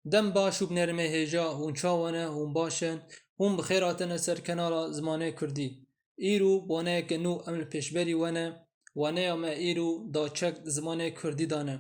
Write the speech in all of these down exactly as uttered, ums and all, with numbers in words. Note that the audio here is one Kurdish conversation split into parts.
Dem baş û binêrê me hêja, hûn çawa ne, hûn baş in, hûn bi xêr hatine ser kanala Zimanê Kurdî. Îro waneyeke nû em li pêşberî we ne, waneya me îro daçek di zimanê Kurdî de ne.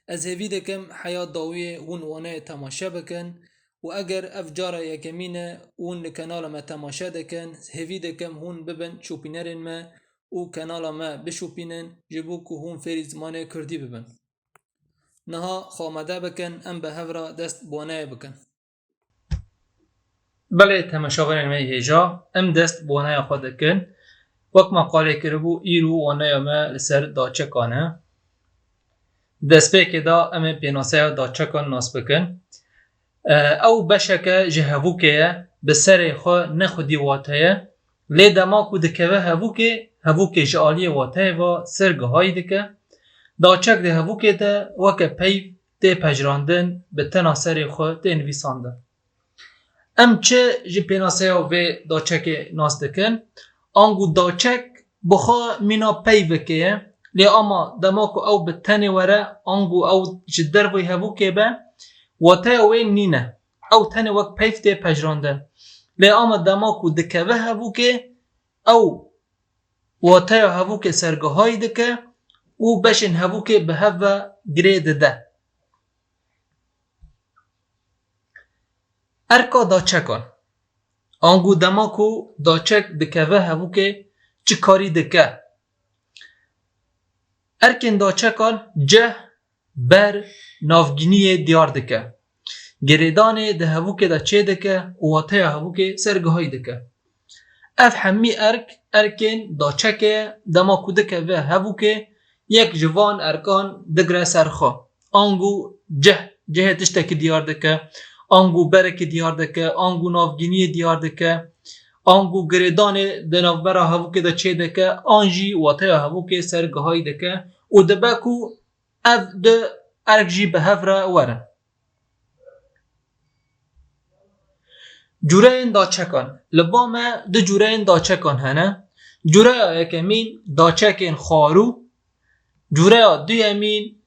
Ez hêvî dikim heya dawiyê hûn waneyê temaşe bikin û eger ev cara yekemîn e hûn li kanala me temaşe dikin, hêvî dikim hûn bibin şopînerên me û kanala me bişopînin, ji bo ku hûn fêrî zimanê Kurdî bibin. Niha xwe amade bikin, em bi hev re dest bi waneyê bikin. Belê, temaşevanên me hêja, em dest bi waneya xwe dikin. Wek me qalê kiribû, îro waneya me li ser daçekan e. Destpêkê de em ê pênaseya daçekan nas bikin. E, ew beşeke ji hevûkê ye, bi serê xwe ne xwedî wate ye. Lê dema ku dikeve hevûkê, hevûkê ji aliyê wateyê ve ser gihayî dike. Daçek di hevûkê de weke peyv tê pejirandin, bi tena serê xwe tê nivîsandin. Em çi ji pênaseya vê daçekê nas dikin? Ango daçek bi xwe mîna peyvekê ye, lê ama dema ku ew bi tenê were, ango ew ji derveyî hevûkê be, wateya wê nîne. Ew tenê wek peyv tê pejirandin. Lê ama dema ku dikeve hevûkê, ew wateya hevûkê sergihayî dike û beşên hevûkê bi hev ve girê dide. Erka daçekan. Ango dema ku daçek dikeve hevûkê çi karî dike? Erkên daçekan cih, ber, navgîniyê diyar dike. Girêdanê di hevûkê de çêdike û wateya hevûkê sergihayî dike. Ev hemî erk, erkên daçekê ye, dema ku dikeve hevûkê, yek ji van erkan digre ser xwe. Ango cih, cihê tiştekî diyar dike, ango berekî diyar dike, ango navgîniyê diyar dike, ango girêdanê di navbera hevûkê de çêdike, an jî wateya hevûkê sergihayî dike û dibe ku ev du erk jî bi hev re werin. Cûreyên daçekan. Li ba me du cûreyên daçekan hene. Cûreya yekemîn daçekên xwarû, cûreya duyemîn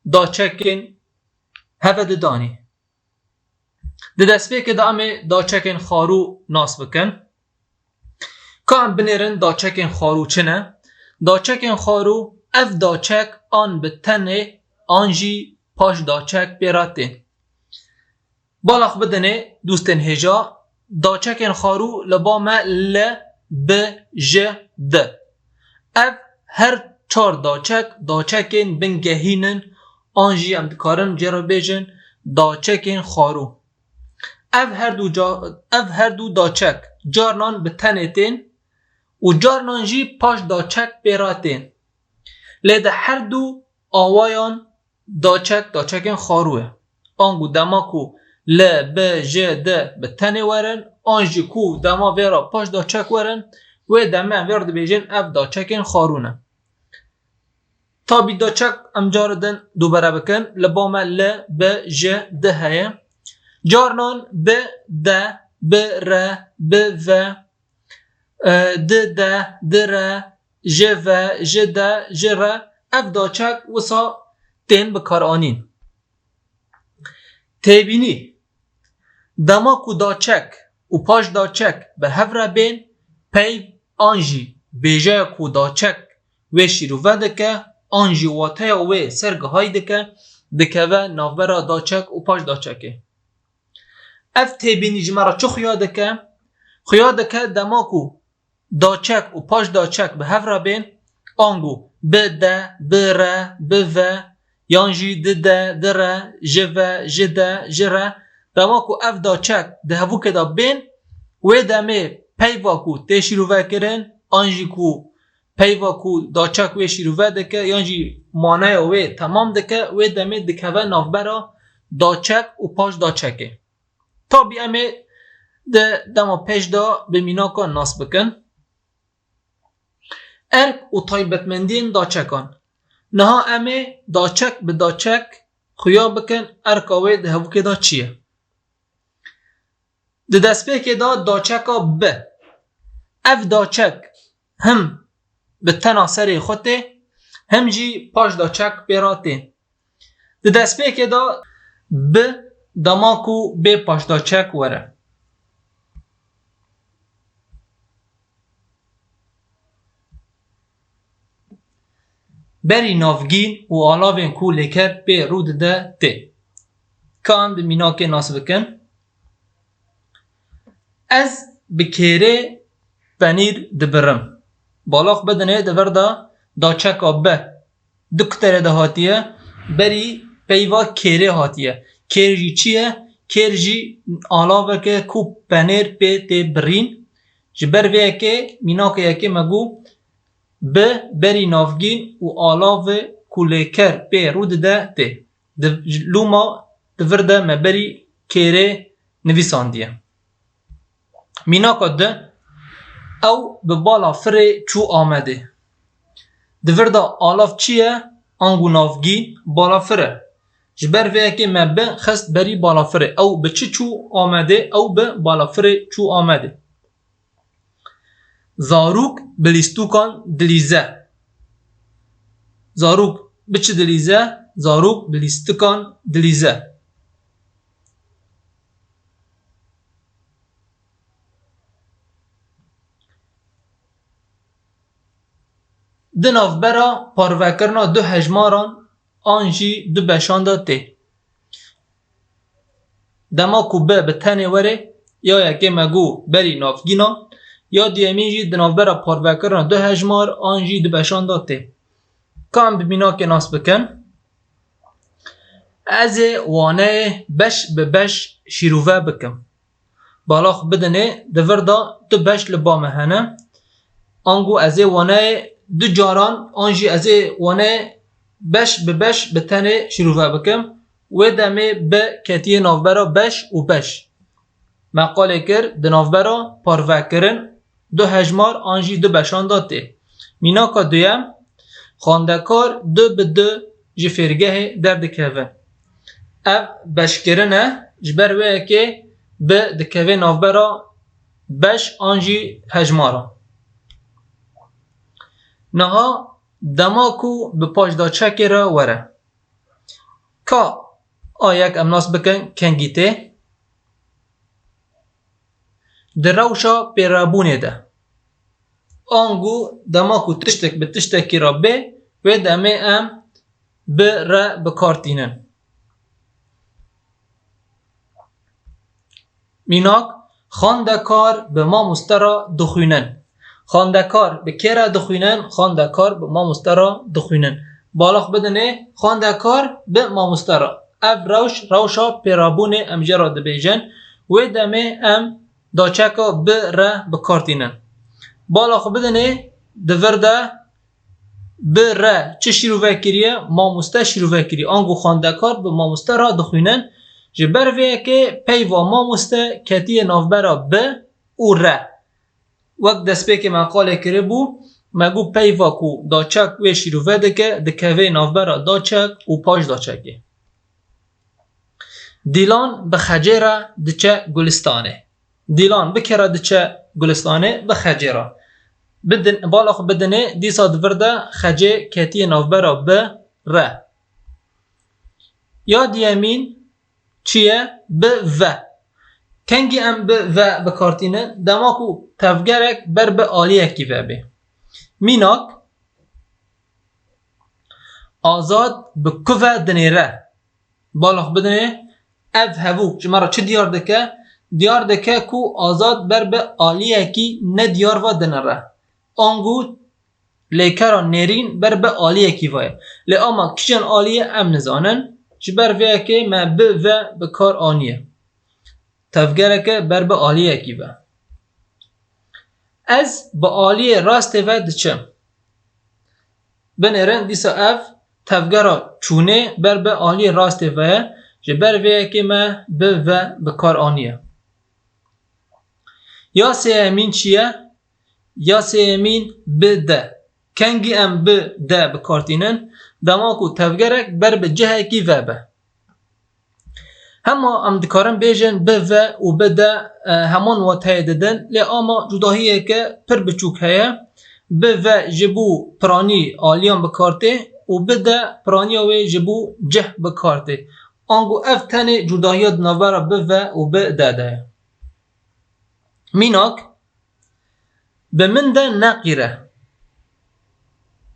daçekên heve didanî. Di destpêkê de em ê daçekên xwarû nas bikin. Ka em binêrin daçekên xwarû çi ne? Daçekên xwarû, ev daçek an bi tenê an jî paş daçek pê re tên. Bala xwe bidinê dostên hêja, daçekên xwarû li ba me li, bi, ji, di. Ev her çar daçek, daçekên bingehîn in, an jî em dikarin jê re bêjin daçekên xwarû. Ev her du ca-, ev her du daçek carnan bi tenê tên û carnan jî paş daçek pê re tên. Lê di her du awayan daçek, daçekên xwarû ye. Ango dema ku li, bi, ji, di bi tenê werin, an jî ku dema vê re paş daçek werin, wê demê em vê re dibêjin ev daçekên xwarû ne. Tabî daçek em cara din dubare bikin. Li ba me li, bi, ji, di heye. Carnan bi, de, bi, re, bi, ve, e, di, de, di, re, ji, ve, ji, de, ji, re, ev daçek wisa tên bikaranîn. Têbînî. Dema ku daçek û paş daçek bi hev re bên, peyv an jî bêjeya ku daçek wê şîrove dike, an jî wateya wê sergihayî dike, dikeve navbera daçek û paş daçekê. Ev têbînî ji me re çi xuya dike? Xuya dike dema ku daçek û paş daçek bi hev re bên, ango bi, de, bi, re, bi, ve, yan jî di, de, di, re, ji, ve, ji, de, ji, re, dema ku ev daçek di hevûkê de bên, wê demê peyva ku tê şîrovekirin, an jî ku peyva ku daçek wê şîrove dike, yan jî maneya wê temam dike, wê demê dikeve navbera daçek û paş daçekê. Tabî em ê di dema pêş de bi mînakan nas bikin. Erk û taybetmendiyên daçekan. Niha em ê daçek bi daçek xuya bikin, erka wê di hevûkê de çi ye? Di destpêkê de daçeka bi. Ev daçek him bi tena serê xwe tê, him jî paş daçek pê re tê. Di destpêkê de bi dema ku bê paşdaçek were. Berî navgîn û alavên ku lêker pê rû dide tê. Ka em bi mînakê nas bikin. Ez bi kêrê penîr dibirim. Balax bidinê di vir de daçeka bi. Di kuterê de hatiye, berî peyva kêrê hatiye. Kêr jî çi ye? Kêr jî alaveke ku penêr pê tê birîn. Ji ber vê yekê mînakê yekê me got, bi berî navgîn û alavê ku lêker pê rû dide tê. Di, lûma di vir de me berî kêrê nivîsandiye. Mînaka di, ew bi bala firê çû Amedê. Di vir de alav çi ye? Ango navgîn bala fir e. Ji ber vê yekê me bi xist berî bala firê. Ew bi çi çû Amedê? Ew bi bala firê çû Amedê. Zarok bi lîstokan dilîze. Zarok bi çi dilîze? Zarok bi lîstikan dilîze. Di navbera parvekirina du hejmaran an jî du beşan de tê. Dema ku bi bi tenê were, ya yekê me got berî navgîna, ya duyemîn jî di navbera parvekirina du hejmar an jî du beşan de tê. Ka em bi mînakê nas bikin. Ez ê waneyê beş bi beş şîrove bikim. Balax bidinê di vir de du beş li ba me hene. Ango ez ê waneyê du caran an jî ez ê waneyê beş bi beş bi tenê şîrove bikim. Wê demê bi ketiye navbera beş û beş. Me qalê kir di navbera parvekirin du hejmar an jî du beşan de tê. Mînaka duyem, xwendekar du bi du ji fêrgehê derdikeve. Ev beşkirin e, ji ber wê yekê bi dikeve navbera beş an jî hejmara. Niha dema ku bi paşdaçekê re were. Ka a yek em nas bikin kengî tê. Di rewşa pêrebûnê de. Ango dema ku tiştek bi tiştekî re bê, wê demê em bi re bi kar tînin. Mînak, xwendekar bi mamoste re dixwînin. Xwendekar bi kê re dixwînin? Xwendekar bi mamoste re dixwînin. Balax bidinê xwendekar bi mamoste re. Ev rewş, rewşa pêrabûnê em jê re dibêjin. Wê demê em daçeka bi re bi kar tînin. Balax bidinê di vir de bi re çi şîrove kiriye? Mamoste şîrove kiriye. Ango xwendekar bi mamoste re dixwînin. Ji ber vê yekê peyva mamoste ketiye navbera bi û re. Wek destpêkê me qalê kiribû, me got peyva ku daçek wê şîrove dike, dikeve navbera daçek û paşdaçekê. Dîlan bi Xecê re diçe Gulistanê. Dîlan bi kê re diçe Gulistanê? Bi Xecê re. Bidin, bala xwe bidinê, dîsa di vir de Xecê ketiye navbera bi re. Ya diyemîn çi ye? Bi ve. Kengî em bi ve bi kar tînin? Dema ku tevgerek ber bi aliyekî ve bê. Mînak, Azad bi ku ve dinêre? Balax bidinê, ev hevûk ji me re çi diyar dike? Diyar dike ku Azad ber bi aliyekî nediyar ve dinire. Ango lêkera nêrîn ber bi aliyekî ve ye. Lê ama kîjan aliyê em nizanin. Ji ber vê yekê me bi ve bi kar aniye. Tevgereke ber bi aliyekî ve. Ez bi aliyê rastê ve diçim. Binêrin dîsa ev tevgera çûnê ber bi aliyê rastê ve ye. Ji ber vê yekê me bi ve bi kar aniye. Ya sêyemîn çi ye? Ya sêyemîn bi de. Kengî em bi de bi kar tînin? Dema ku tevgerek ber bi cihekî ve be. Hema em dikarin bêjin bi ve û bi de, e, heman wateyê didin, lê ama cudahiyeke pir biçûk heye. Bi ve ji bo piranî aliyan bi kar tê û bi de piraniya wê ji bo cih bi kar tê. Ango ev tenê cudahiya di navbera bi ve û bi de de ye. Mînak, bi min de neqîre.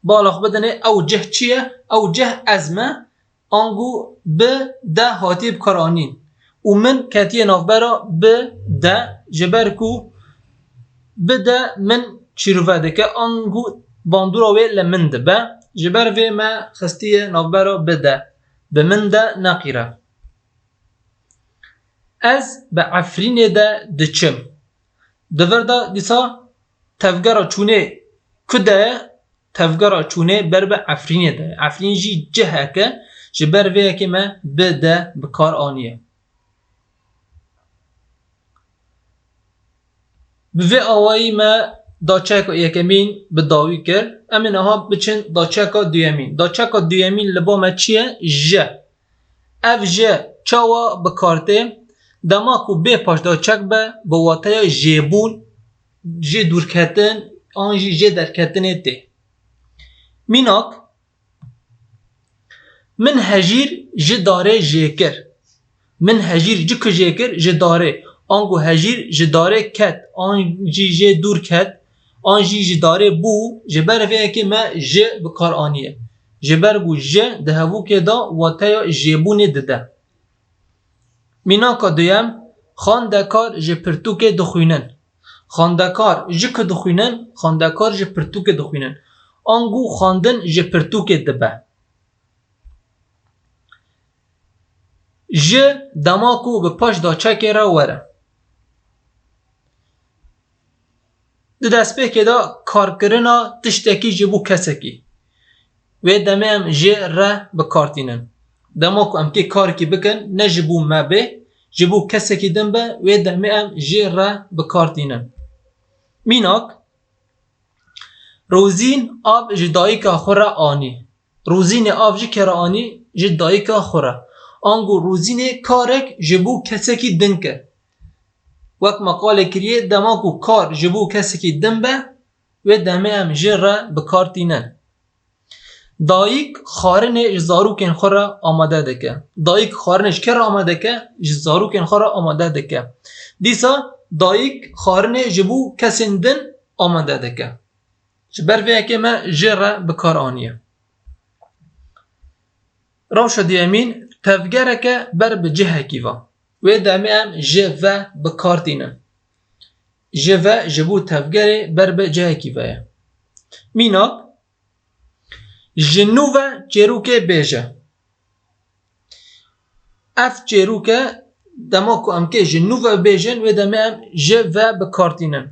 Balax bidinê ew cih çi ye? Ew cih ez me, ango bi de hatiye bikaranîn. Û min ketiye navbera bi de, ji ber ku bi de min çîrove dike, ango bandora wê li min dibe. Ji ber vê me xistiye navbera bi de. Bi min de neqîre. Ez bi Efrînê de diçim. Di vir de dîsa tevgera çûnê ku de ye? Tevgera çûnê ber bi Efrînê de ye. Efrîn jî cihek e, ji ber vê yekê me bi de bi kar aniye. Bi vê awayî me daçeka yekemîn bi dawî kir. Em ê niha biçin daçeka duyemîn. Daçeka duyemîn li ba me çi ye? Ji. Ev ji çawa bi kar tê? Dema ku bê paşdaçek be, bi wateya jêbûn, jê dûrketin an jî jê derketinê tê. Mînak, min hejîr ji darê jê kir. Min hejîr ji ku jê kir? Ji darê. Ango hejîr ji darê ket, an jî jê dûr ket, an jî ji darê bû, ji ber vê yekê me ji bi kar aniye. Ji ber ku ji di hevûkê de wateya jêbûnê dide. Mînaka duyem, xwendekar ji pirtûkê dixwînin. Xwendekar ji ku dixwînin? Xwendekar ji pirtûkê dixwînin. Ango xwendin ji pirtûkê dibe. Ji dema ku bi paşdaçekê re were. Di destpêkê de karkirina tiştekî ji bo kesekî. Wê demê em ji re bi kar tînin. Dema ku em kê karekî bikin, ne ji bo me bê, ji bo kesekî din be, wê demê em ji re bi kar tînin. Mînak, Rozîn av ji dayika xwe re anî. Rozînê av ji kê re anî? Ji dayika xwe re. Ango Rozînê karek ji bo kesekî din kir. Wek me qalê kiriye, dema ku kar ji bo kesekî din be, wê demê em ji re bi kar tînin. Dayik xwarinê ji zarokên xwe re amade dike. Dayik xwarinê ji kê re amade dike? Ji zarokên xwe re amade dike. Dîsa dayik xwarinê ji bo kesên din amade dike. Ji ber vê yekê me ji re bi kar aniye. Rewşa duyemîn, tevgereke ber bi cihekî ve. Wê demê em ji ve bi kar tînin. Ji ve ji bo tevgerê ber bi cihekî ve ye. Mînak, ji nû ve çêrokê bêje. Ev çêrok e, dema ku em kê ji nû ve bêjin, wê demê em ji ve bi kar tînin.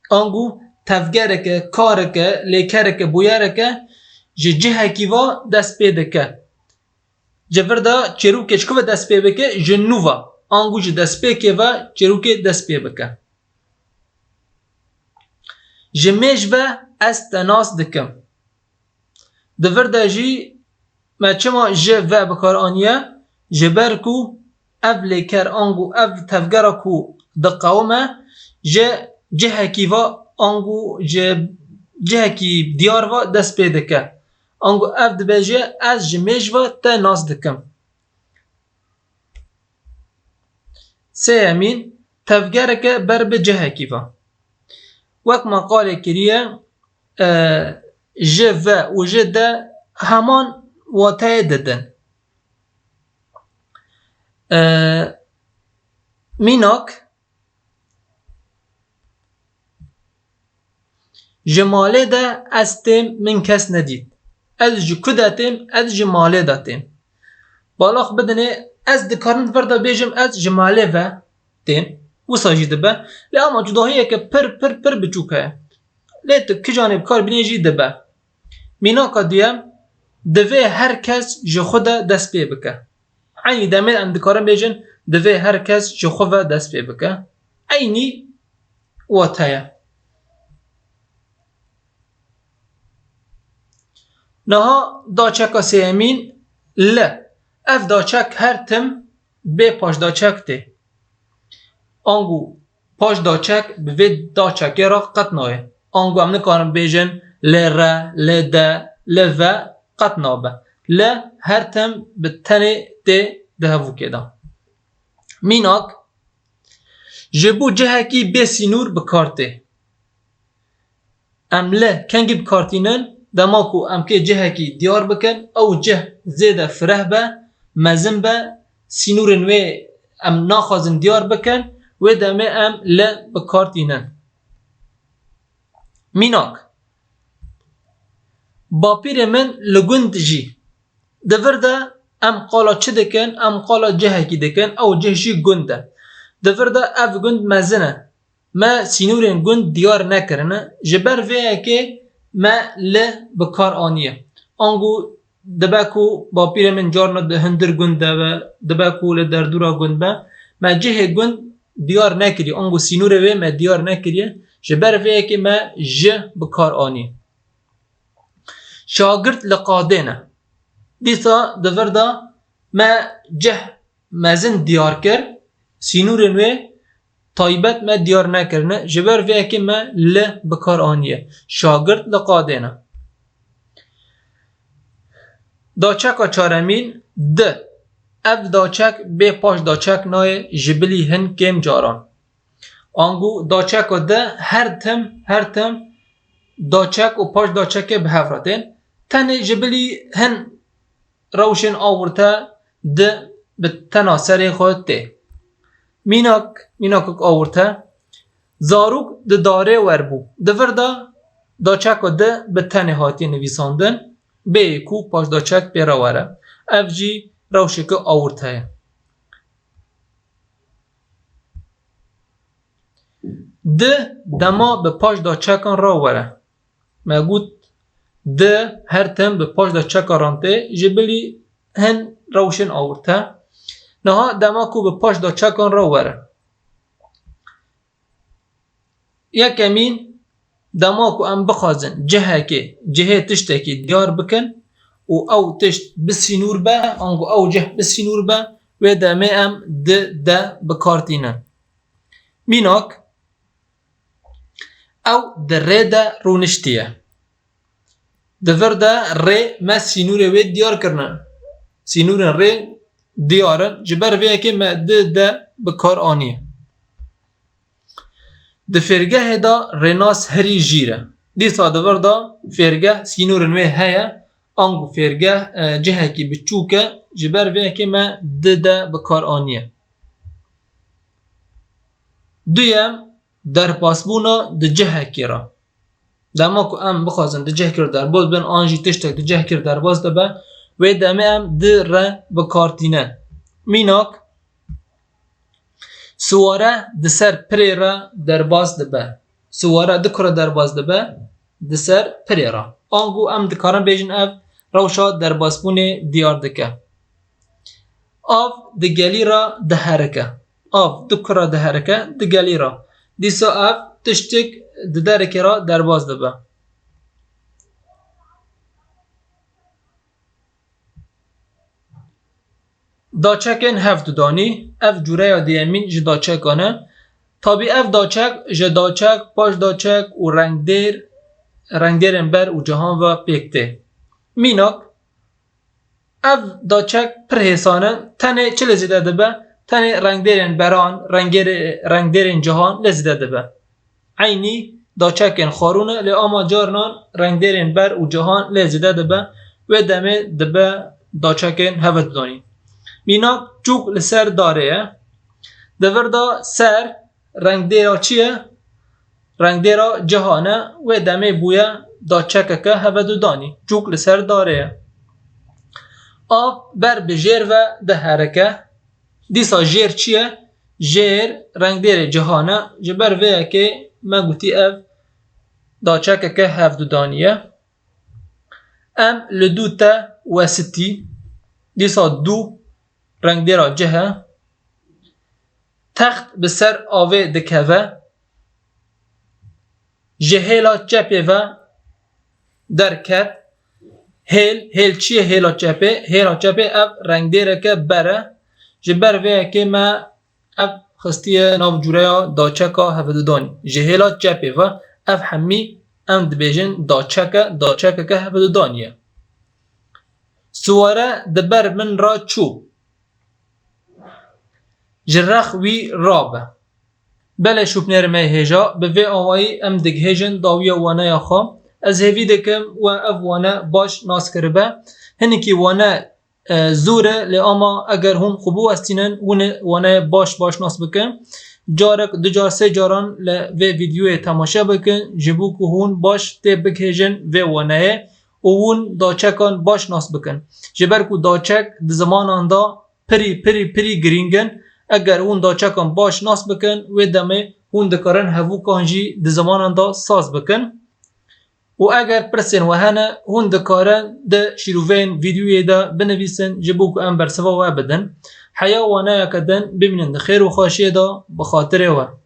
Ango tevgereke, kareke, lêkereke, bûyereke ji cihekî ve dest pê dike. Ji vir de çêrokê ji ku ve dest pê bike? Ji nû ve. Ango ji destpêkê ve çêrokê dest pê bike. Ji mêj ve ez te nas dikim. Di vir de jî me çima ji ve bi kar aniye? Ji ber ku ev lêker ango ev tevgera ku diqewime ji cihekî ve ango ji cihekî diyar ve dest pê dike. Ango ev dibêje, ez ji mêj ve te nas dikim. Sêyemîn, tevgereke ber bi cihekî ve. Wek me qalê kiriye, e, ji ve û ji de heman wateyê didin. E, mînak, Ji malê de ez têm, min kes nedît. Ez ji ku de têm? Ez ji malê de têm. Balax bidinê, ez dikarim di vir de bêjim, ez ji malê ve têm. Wisa jî dibe. Lê ama cudahiyeke pir, pir, pir biçûk heye. Lê tu kijanê bi kar bînê jî dibe. Mînaka duyem, divê her kes ji xwe de dest pê bike. Eynî demê em dikarin bêjin, divê her kes ji xwe ve dest pê bike. Eynî wate ye. Niha daçeka sêyemîn, li. Ev daçek her tim bê paşdaçek tê. Ango paşdaçek bi vê daçekê re qet nayê. Ango em nikarin bêjin lê re, lê de, lê ve, qet nabe. Li her tim bi tenê tê di hevûkê de. Mînak, ji bo cihekî bê sînor bi kar tê. Em li kengî bi kar tînin, dema ku em kê cihekî diyar bikin, ew cih zêde fireh be, mezin be, sînorên wê em naxwazin diyar bikin, wê demê em li bi kar tînin. Mînak, bapîrê min li gund dijî. Di vir de em qala çi dikin? Em qala cihekî dikin, ew cih jî gund e. Di vir de ev gund mezin e. Me sînorên gund diyar nekirine. Ji ber vê yekê me li bi kar aniye. Ango dibe ku bapîrê min carna di hundir gund de be, dibe ku li derdora gund be. Me cihê gund diyar nekiriye. Ango sînorê wê me diyar nekiriye. Ji ber vê yekê me ji bi kar aniye. Şagirt li qadê ne. Dîsa di vir de me cih mezin diyar kir, sînorên wê taybet me diyar nekirine, ji ber vê yekê me li bi kar aniye. Şagirt li qadê ne. Daçeka çaremîn, di. Ev daçek bê paş daçek nayê ji bilî hin kêm caran. Ango daçeka di her tim, her tim daçek û paş daçekê bi hev re tên. Tenê ji bilî hin rewşên awirte di bi tena serê xwe tê. Mînak, mînakek awirte. Zarok di darê wer bû. Di vir de daçeka di bi tenê hatiye nivîsandin. Bêyî ku paşdaçek pê re were. Ev jî rewşeke awirte ye. Di dema bi paşdaçekan re were. Me got, di her tim bi paşdaçeka re tê, ji bilî hin rewşên awirte. Niha dema ku bi paşdaçekan re were. Yekemîn, dema ku em bixwazin cihekê, cihê tiştekî diyar bikin û ew tişt bi sînor be, ango ew cih bi sînor be, wê demê em di de bi kar tînin. Mînak, ew di rê de rûniştiye. Di vir de rê me sînorê wê diyar kirine. Sînorên rê diyar in. Ji ber vê yekê me di de bi kar aniye. Di fêrgehê de rênas herî jîr e. Dîsa di vir de fêrgeh sînorên wê heye. Ango fêrgeh, e, cihekî biçûk e. Ji ber vê yekê me di de bi kar aniye. Duyem, derbasbûna di cihekî re. Dema ku em bixwazin di cihekî re derbas bin, an jî tiştek di cihekî re derbas dibe, wê demê em di re bi kar tînin. Mînak, siware di ser pirê re derbas dibe. Siware di ku re derbas dibe? Di ser pirê re. Ango em dikarin bêjin ev rewşa derbasbûnê diyar dike. Av di gelî re diherike. Av di ku re diherike? Di gelî re. Dîsa ev tiştik di derekê re derbas dibe. Daçekên hevdudanî, ev cûreya duyemîn ji daçekan e. Tabî ev daçek ji daçek, paşdaçek û rengdêr, rengdêrên ber û cihan ve pêk tê. Mînak, ev daçek pir hêsan e. Tenê çi lê zêde dibe? Tenê rengdêrên beran, rengêrê-, rengdêrên cihan lê zêde dibe. Eynî daçekên xwarû ne, lê ama carinan rengdêrên ber û cihan lê zêde dibe, wê demê dibe daçekên hevedudanî. Mînak, çûk li ser darê ye. Di vir de ser rengdêra çi ye? Rengdêra cihan e, wê demê bûye daçekeke hevedudanî. Çûk li ser darê ye. Av ber bi jêr ve diherike. Dîsa jêr çi ye? Jêr rengdêrê cihan e. Ji ber vê yekê me gotî ev daçekeke hevdudanî ye. Em li dû te wesitî. Dîsa dû rengdêra cih e. Text bi ser avê dikeve. Ji hêla çepê ve derket. Hêl, hêl çi ye hêla çepê? Hêla çepê ev rengdêreke ber e. Ji ber vê yekê me ev xistiye nav cûreya daçeka hevedudanî. Ji hêla çepê ve ev hemî em dibêjin daçeke, daçekeke hevedudanî ye. Siware di ber min re çû. Ji rex wî rabe. Belê şûpnêrê me hêja, bi vê awayî em digihêjin dawiya waneya xwe. Ez hêvî dikim we ev wane baş nas kiribe. Hinekî wane e, zûr e, lê ama eger hûn xwe biwestînin, hûn ê waneyê baş baş nas bikin. Carek, du car, sê caran li vê vîdyoyê temaşe bikin, ji bo ku hûn baş tê bigihêjin vê waneyê û hûn daçekan baş nas bikin. Ji ber ku daçek di zimanan de pirî, pirî, pirî girîng in, eger hûn daçekan baş nas bikin, wê demê hûn dikarin hevûkan jî di zimanan de saz bikin. Û eger pirsên we hene, hûn dikarin di şîroveyên vîdyoyê de binivîsin, ji bo ku em bersiva we bidin. Heya waneyeke din, bimînin di xêr û xweşiyê de, bi xatirê we.